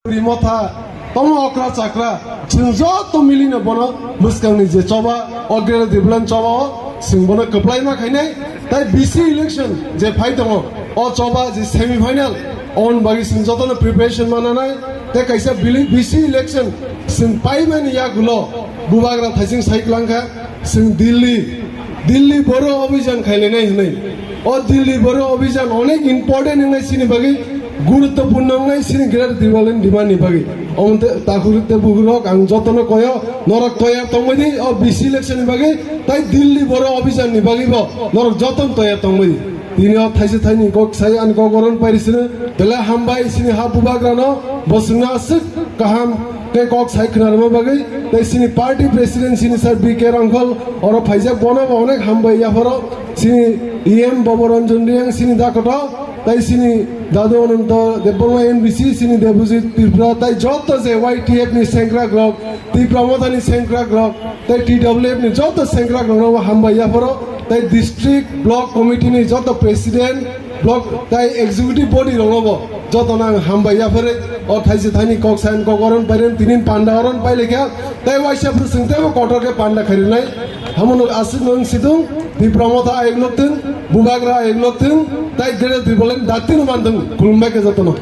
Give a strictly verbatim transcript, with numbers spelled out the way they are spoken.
Primotha, tomo okra chakra, chwng joto milino bono bwskangni je choba, o Greater Tipraland choba o chwng bono kwplaima khainai, tai B C election je phai tongo, o choba je semi final, on bagwi chwng jotono preparation mananai, tei kaisa bili-, B C election chwng paimani yagulo bubagra thaising sai kwlangkha, chwng Delhi, Delhi Boro Abhijan khailainai hwnwi. O Delhi Boro Abhijan onek important wngnai chini bagwi, guruttopurno wngnai chini Greater Tipraland demand ni bagwi. Omo te takhuk tei bukhuk rok ang jotono koyo, norok toyar tongbai di o B C election ni bagwi, tai Delhi Boro Abhijan ni bagwi bo norok jotono toyar tongbai di. Tini o thaisa thaini kok sai ani kok oron pairi sino, belai hambai chini ha bubagrano, bo chwngno aswk kaham tei kok sai khwnarwma bagwi, tei chini party president chini sir B K Rangkhol oro phaijak, bono bo onek hambai yapharo, chini E M Bobo Ranjan Reang chini dakoto, tei chini dadu Ananto Debbarma M D C, chini Debojit Tripura, tei joto je Y T F ni sengkrak rok, Tipra Motha ni sengkrak rok, tei T W F ni joto sengkrak rokno bo hambai yapharo, tei district block committee ni joto president, block tei executive body rokno bo jotono ang hambai yapharwi o thaisa thaini kok sayan kok oron pairen tinin panda oron pailekha, tei waisa bwswng teibo kotor khe panda khairinai. Hamono aswk nung sidung, Tipra Motha ayuk lokthung, bubagra ayuk lokthung, tei Greater Tipraland datino mantong, khulumbai khe jotono.